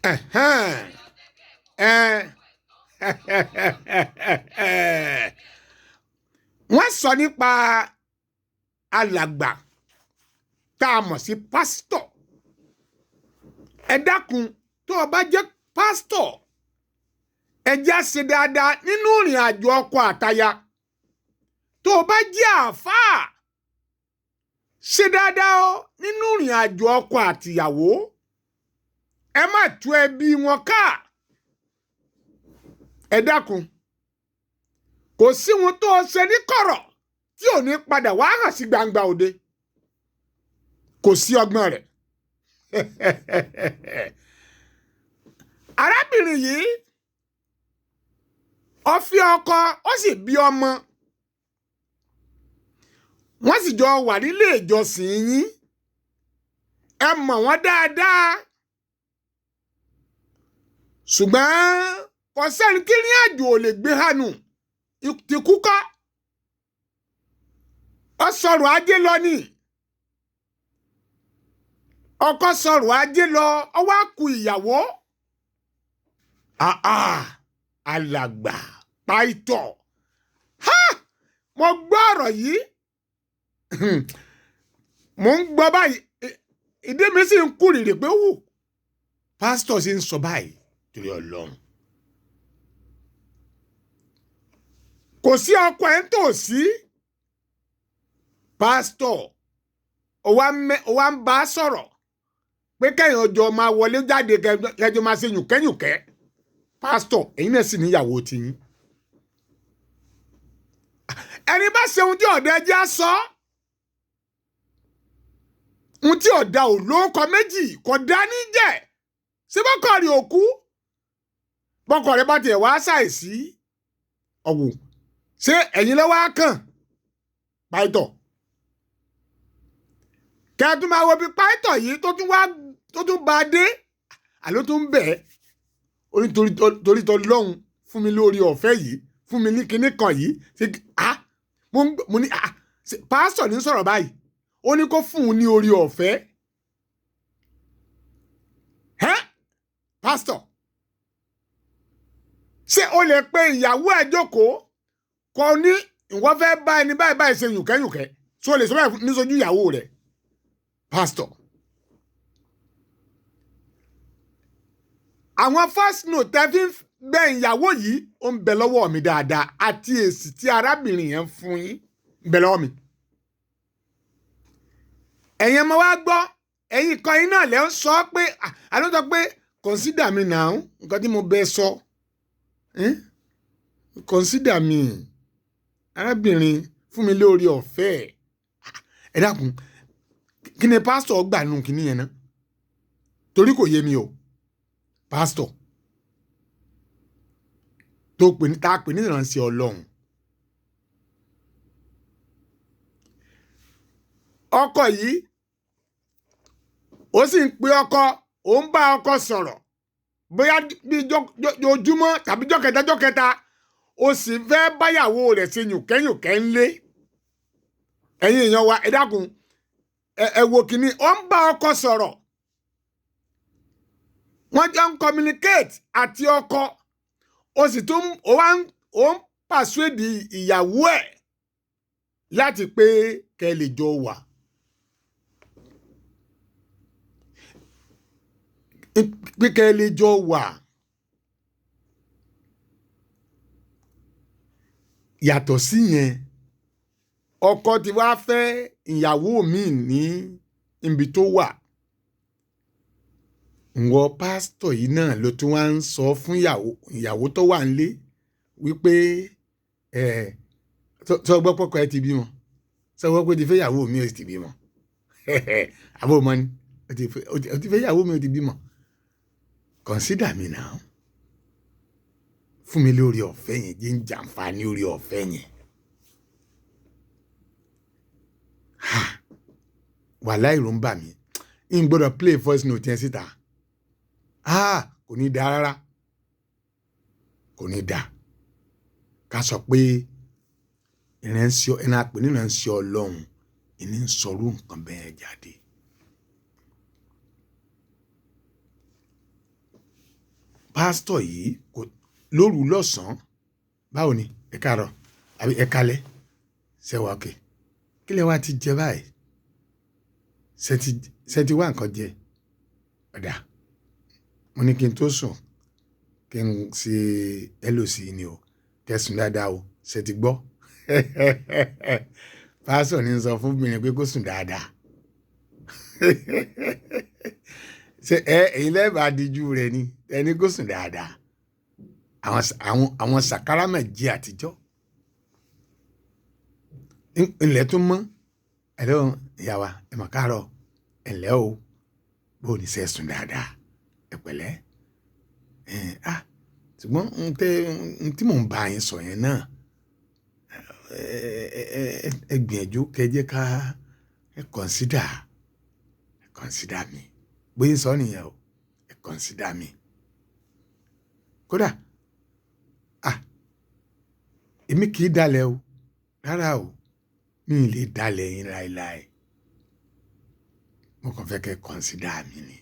Ẹ̀hẹ́n. Ẹ̀. Wọ́n sọ nípa alàgbà tá a mọ̀ sí pásítọ̀. Ẹ dákun, tó o bá jẹ́ pásítọ̀, ẹ jẹ́ á ṣe dáadáa nínú ìrìn àjò ọkọ àtaya. Tó o bá jẹ́ àáfàá, ṣe dáadáa o nínú ìrìn àjò ọkọ àtìyàwó. Ẹ má tú ẹbí wọn ká. Ẹ dákun, kò sí ohun tó o ṣe ní kọ̀rọ̀ tí ò ní padà wá hàn sí gbangba òde. Kò sí ọgbọ́n rẹ̀. Arábìnrin yìí, ó fi ọkọ, ó sì bí ọmọ. Wọ́n sì jọ wà nílé ìjọsìn yín. Ẹ mọ̀ wọ́n dáadáa. Ṣùgbọ́n kò sẹ́ni tí ìrìn àjò ò lè gbé hànú ti kú kọ́. Ó sọ̀rọ̀ ajé lọ ni. Ọkọ sọ̀rọ̀ ajé lọ, ó wá ku ìyàwó. Àà, alàgbà pàìtọ̀. Ha! Mo gbọ́ ọ̀rọ̀ yìí. Mo ń gbọ́ báyìí. Ìdí mi sì ń kúrìrì pé wù. Pásítọ̀ sì ń sọ báyìí torí Ọlọ́run. Kò sí ọkọ ẹ̀ ń tòsí. Pásítọ̀, ó wá ń bá a sọ̀rọ̀ pé kẹ́yìn ọjọ́ máa wọlé jáde kẹjọ máa ṣe yùnkẹ́yùnkẹ́. Pásítọ̀, ẹ̀yin náà sì níyàwó tiyín. Ẹni bá ṣe ohun tí ọ̀dà ẹjẹ́ á sọ. Ohun tí ọ̀dà ò lóko méjì kò dá ní jẹ́. Ṣé bọ́kọ rẹ̀ ò kú? Bọ́kọ rẹ̀ bá tiẹ̀ wá ṣàìsí. Ọ̀wù, ṣé ẹ̀yin lọ́wọ́ á kàn? Pàìtọ̀. Kẹ́ẹ̀tún máa wo bí pàìtọ̀ yìí tó tún wá tó tún bá a dé. Àló tó ń bẹ̀ ẹ́. Ó ní torí tọ lọ́hùn fún mi lórí ọ̀fẹ́ yìí, fún mi ní kinní kan yìí. Ṣé a mo ní a pásítọ̀ ní sọ̀rọ̀ báyìí. Ó ní kó fún un ní orí ọ̀fẹ́. Ẹ́ pásítọ̀, ṣé o lè pe ìyàwó ẹ̀ jókòó kọ ní ìwọ fẹ́ bá ẹni báyìí báyìí ṣe yùnkẹ́yùnkẹ́? Ṣé o lè sọ báyìí níṣojú ìyàwó rẹ̀? Pásítọ̀. Àwọn first note tẹ́ fi ń bẹ ìyàwó yìí ó ń bẹ lọ́wọ́ mi dáadáa àti èsì tí arábìnrin yẹn ń fún yín ń bẹ lọ́wọ́ mi. Ẹ̀yin ọmọ wa gbọ́, ẹ̀yin kan yín náà lẹ́ ń sọ pé àlọ́ sọ pé consider me now, nǹkan tí mo bẹ sọ. Consider me, arábìnrin fún mi lórí ọ̀fẹ́. Ẹ dákun, kí ni pásítọ̀ gbà nù kíní yẹn náà? Torí kò yé mi o. Pásítọ̀ tó pè ní tá a pè ní ìránṣẹ́ Ọlọ́run. Ọkọ yìí ó sì ń pe ọkọ, ó ń bá ọkọ sọ̀rọ̀ bóyá bí jojúmọ́ tàbí jọ́kẹta jọ́kẹta, ó sì fẹ́ báyàwó rẹ̀ ṣe yùnkẹ́yùnkẹ́ ńlé. Ẹ̀yin èèyàn wa, ẹ dákun, ẹ wo kínní, ó ń bá ọkọ sọ̀rọ̀. Wọ́n jọ ń communicate àti ọkọ, ó sì tún ó wá ń ó ń persuade ìyàwó ẹ̀ láti pé kẹ́ lè jọ wà. Pé kẹ́ lè jọ wà. Yàtọ̀ sí yẹn, ọkọ ti wá fẹ́ ìyàwó mi ní ibi tó wà. Ǹwọ pásítọ̀ yìí náà ló tún wá ń sọ fún ìyàwó tó wà nílé wípé ẹ sọ gbọ́ pọ́kọ ẹ ti bímọ, sọ gbọ́ pé ó ti fẹ́ ìyàwó mi ó ti bímọ. Àbó mọ́ ni, ó ti fẹ́ ìyàwó mi ó ti bímọ. Consider me now. Fún mi lórí ọ̀fẹ́ yẹn, jẹ́ ń jàǹfààní orí ọ̀fẹ́ yẹn. Ha! Wàláì ló ń bà mí. N gbọ́dọ̀ play voice note yẹn síta. Ah! Kò ní da rárá. Kò ní da. Ká sọ pé ìránṣẹ́, ẹni a pè ní ìránṣẹ́ Ọlọ́run, ìní ń sọrú nǹkan bẹ́ẹ̀ jáde. Pásítọ̀ yìí kò lóru lọ́sàn-án, báwo ni, ẹ káàárọ̀ àbí ẹ kálẹ́, ṣe wà òkè, kí lẹ wá ti jẹ báyìí, ṣe ti wá nǹkan jẹ? Ọ̀dà, mo ní kí n tó sùn kí n ṣe hello sí ni o, kẹsùn dáadáa o, ṣe ti gbọ́? Pásítọ̀ ní sọ fún obìnrin pé kó sùn dáadáa. Ṣe ẹ èyí lẹ́bàá díjú rẹ̀ ni ẹni kó sùn dáadáa? Àwọn sàkárámẹ̀jì àtijọ́ ilẹ̀ tún mọ́. Ẹ̀lọ́ ìyá wa, ẹ mà káàárọ̀, ẹ̀lẹ́ o, bó o ní ṣe sùn dáadáa, ẹ pẹ̀lẹ́. Ṣùgbọ́n n tí mò ń bá yín sọ yẹn náà, ẹ gbìyànjú kẹ́ jẹ́ ká ẹ consider, ẹ consider mi. Bóyá sọ nìyẹn o, ẹ consider mi. Kódà, èmi kì í dalẹ̀ o, rárá o, mi ì lè dalẹ̀ yín láéláé. Mo kàn fẹ́ kẹ́ consider mi ni.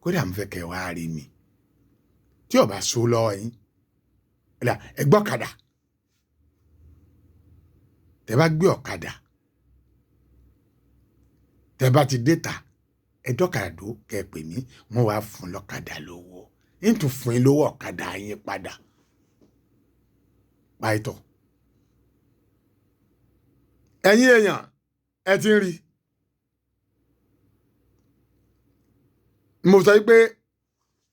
Kódà mo fẹ́ kẹ́ wá rí mi. Tí ó bá so lọ́wọ́ yín, ẹ gbọ́ ọ̀kadà. Tẹ bá gbé ọ̀kadà, tẹ bá ti dé ta, ẹ dọ́kadà dó kẹ́ pè mí, wọ́n wá fún lọ́kadà lówó. Ń tún fún yín lówó ọ̀kadà yín padà. Pàìtọ̀. Ẹ̀yin èèyàn, ẹ ti ń rí. Mo sọ pé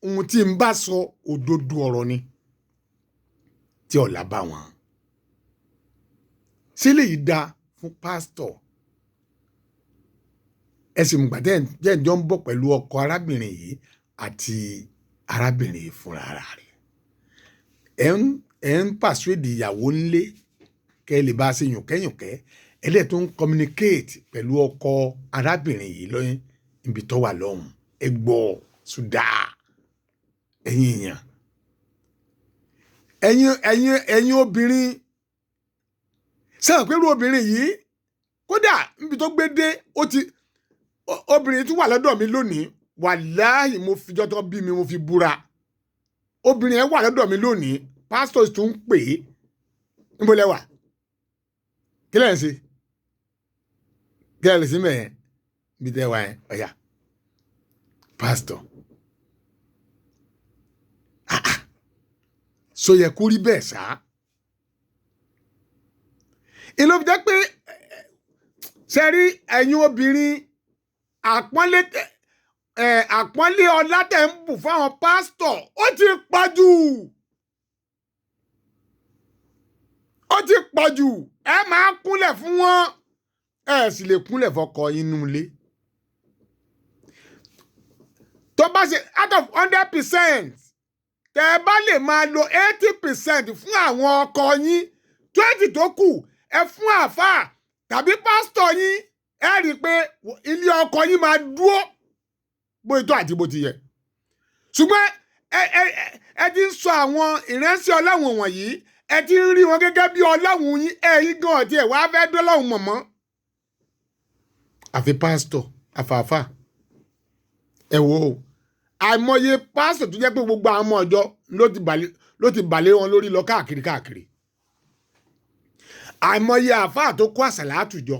ohun tí n bá sọ òdodo ọ̀rọ̀ ni tí ọ̀la bá wọn. Sílẹ̀ yìí dáa fún pásítọ̀. Ẹ sì mọ̀ gbà tẹ́ ẹ̀ jọ ń bọ̀ pẹ̀lú ọkọ arábìnrin yìí àti arábìnrin yìí fúnra ara rẹ̀. Ẹ ń pàṣẹ́dì ìyàwó ńlé kẹ́ ẹ lè bá a ṣe yùnkẹ́yùnkẹ́. Ẹ dẹ̀ tó ń communicate pẹ̀lú ọkọ arábìnrin yìí lọ́yìn níbi tó wà lọ́hùn. Ẹ gbọ́ ṣùdá ẹ̀yin èèyàn. Ẹ̀yin obìnrin. Sẹ́wọ̀n pẹ̀lú obìnrin yìí kódà níbi tó gbé dé ó ti obìnrin tún wà lọ́dọ̀ mi lónìí. Wàláhì mo fi jọ́tọ́ bí mi mo fi búra. Obìnrin yẹn wà lọ́dọ̀ mi lónìí. Pásítọ̀ tún ń pè é. Níbo lẹ wà? Kí lẹ̀ ń ṣe? Kí lẹ̀ ń ṣe mẹ́yẹn? Bí tẹ́ wà yẹn, ọ̀yà. Pásítọ̀. So yẹ kó rí bẹ́ẹ̀ sá. Ìlú fi jẹ́ pé ṣe rí ẹ̀yin obìnrin àpọ́nlé ọlá tẹ̀ ń bù fáwọn pásítọ̀ ó ti pọ̀ jù. Ó ti pọ̀ jù. Ẹ máa kúnlẹ̀ fún wọn. Ẹ sì lè kúnlẹ̀ fọkọ inú ilé. Tó bá ṣe out of 100%, tẹ́ ẹ bá lè máa lo 80% fún àwọn ọkọ yín, 20 tó kù ẹ fún àáfàá tàbí pásítọ̀ yín, ẹ rí i pé ilé ọkọ yín máa dúró bó ti tọ́ àti bó ti yẹ. Ṣùgbọ́n ẹ ti ń sọ àwọn ìránṣẹ́ Ọlọ́run wọ̀nyí, ẹ ti ń rí wọn gẹ́gẹ́ bí Ọlọ́run yín, ẹ̀yin gan ọ̀tí ẹ̀ wá fẹ́ dọ́lọ́run mọ̀mọ́. Àfi pásítọ̀, àfààfà. Ẹ wo o, àìmọye pásítọ̀ tó jẹ́ pé gbogbo àwọn ọmọ ọjọ́ ló ti bàlé wọn lórí lọ káàkiri káàkiri. Àìmọye àfáà tó kó àsàlátù jọ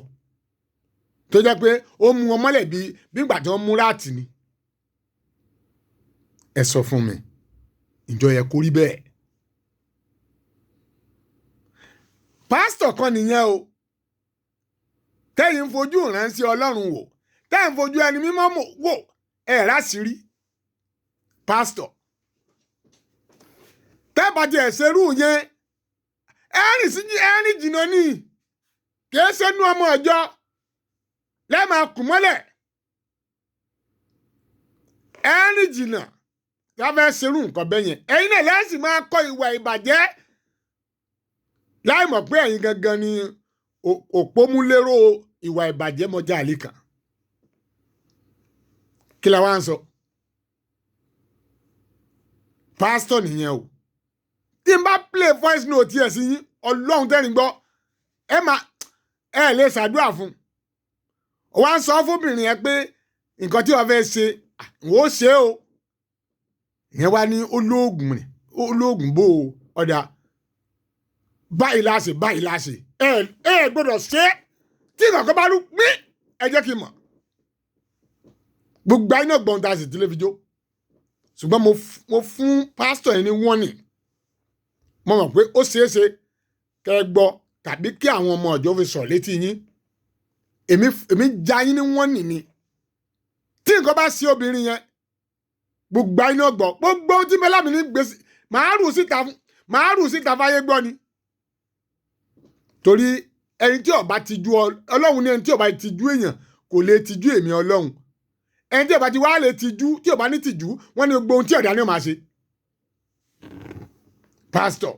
tó jẹ́ pé ó mú wọn mọ́lẹ̀ bí ìgbà tí wọ́n mú ráàtì ni. Ẹ sọ fún mi, ìjọ yẹ kó rí bẹ́ẹ̀? Pásítọ̀ kan nìyẹn o, tẹ́yìn ń fojú ìránṣẹ́ Ọlọ́run wò, tẹ́yìn ń fojú ẹni mímọ́ wò, ẹ ráṣìírí. Pásítọ̀ tẹ́bà tí ẹ̀ ṣerú yẹn, ẹ̀rìn jìnnà ní kìí ṣe nú ọmọ ọjọ́ lẹ́ẹ̀ma kù mọ́lẹ̀. Ẹ̀rìn jìnnà tá fẹ́ ṣerú nǹkan bẹ́ẹ̀ yẹn, ẹ̀yin náà lẹ́sìn máa kọ́ ìwà ìbàjẹ́ láì mọ̀ pé ẹ̀yin gangan ni òpómúléró ìwà ìbàjẹ́ mọ́jà àlìkà. Kí la wá ń sọ? Pásítọ̀ nìyẹn o. Tí n bá play voice note yẹn sí yín, Ọlọ́run tẹ́rìn gbọ́, ẹ máa ẹ lè ṣàdúrà fún un. Wọ́n á sọ fóbìnrin yẹn pé nǹkan tí wọ́n fẹ́ ṣe, wọ́n ó ṣe o. Ìyẹn wá ní olóògùn rẹ̀, olóògùn bó o. Ọ̀dà báyìí láṣẹ, báyìí láṣẹ, ẹ ẹ gbọ́dọ̀ ṣe é. Tí ìkọ̀kọ̀ bá rú pín, ẹ jẹ́ kí n mọ̀. Gbogbo ayé náà gbọ́n ta sì tí lè fi jó. Ṣùgbọ́n mo fún pásítọ̀ yẹn ní warning. Mo mọ̀ pé ó ṣeé ṣe kẹ́ ẹ gbọ́ tàbí kí àwọn ọmọ ọ̀jọ́ fi sọ̀rọ̀ létí yín. Èmi já yín ní warning ni. Tí nǹkan bá ṣe obìnrin yẹn, gbogbo ayé náà gbọ́. Gbogbo ohun tí mẹ́lámi ní gbèsè, màá rù síta fáyé gbọ́ ni. Torí ẹni tí ó bá tijú Ọlọ́run ní, ẹni tí ó bá tijú èèyàn kò lè tijú èmi Ọlọ́run. Ẹni tí ó bá ti wá lè tijú, tí ó bá ní tìjú, wọ́n ní gbogbo ohun tí ọ̀dà ni ó máa ṣe. Pásítọ̀,